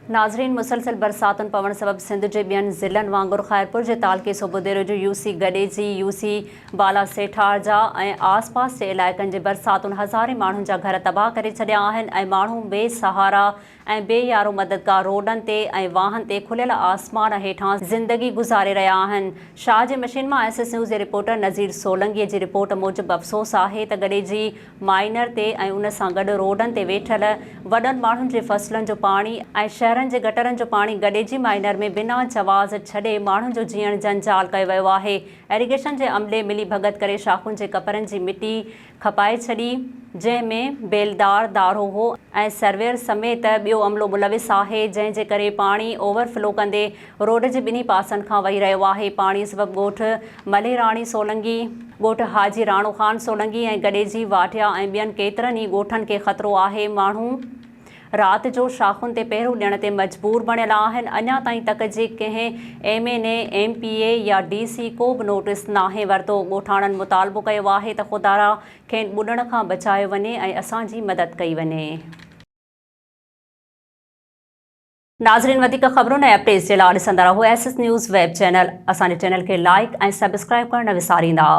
ناظرين مسلسل برساتن پوڻ سبب سنڌ جي ٻين ضلعن وانگر خيرپور جي تعلقي صوبوديرو جو يو سي گڏيجي، يو سي بالا سيٺارجا ۽ آس پاس جي علائقن جي برساتن هزارين ماڻهن جا گهر تباهه ڪري ڇڏيا آهن ۽ ماڻهو بي سهارا ۽ بي يارو مددگار روڊن تي ۽ واهن تي کليل آسمان هيٺان زندگي گذاري رهيا آهن. شاهه جي مشين مان ايس ايس نيوز جي رپورٽر نذير سولنگي جي رپورٽ موجب افسوس آهي ته گڏيجي مائنر تي ۽ ان سان گڏ روڊن تي ويٺل وڏن ماڻهن جي فصلن جو پاڻي ۽ شهرن جي گٽرن جو پاڻي گڏيجي مائنر ۾ بنا جواز ڇڏي ماڻهن جو جيئڻ جنجال ڪيو ويو آهي. ايريگيشن جي عملي ملي ڀڳت ڪري شاخن جي ڪپرن جي مٽي کپائي ڇڏي، جنهن ۾ بيلدار، داروغو ۽ سرويئر سميت ٻيو عملو ملوث آهي، جنهن جي ڪري پاڻي اوور فلو ڪندي روڊ جي ٻنهي پاسن کان وهي رهيو آهي، پاڻي سبب ڳوٺ ملهيراڻي سولنگي، ڳوٺ حاجي راڻو خان سولنگي ۽ گڏيجي واٽيا ۽ ٻين ڪيترن ئي ڳوٺن کي خطرو آهي، ماڻهو رات جو شاخن تي پهرو ڏيڻ تي مجبور بڻيل آهن، اڃا تائين تڪ جي ڪنهن M N A, M P A يا ڊي سي ڪو به نوٽيس ناهي ورتو، ڳوٺاڻن مطالبو ڪيو آهي ته خدارا کين ٻڏڻ کان بچايو وڃي ۽ اسان جي مدد ڪئي وڃي. ناظرين وڌيڪ خبرن ۽ اپڊيٽس جي لاء ڏسندا رهو S S news web channel اسان جي چينل کي لائيڪ ۽ سبسڪرائيب ڪرڻ نه وساريندا.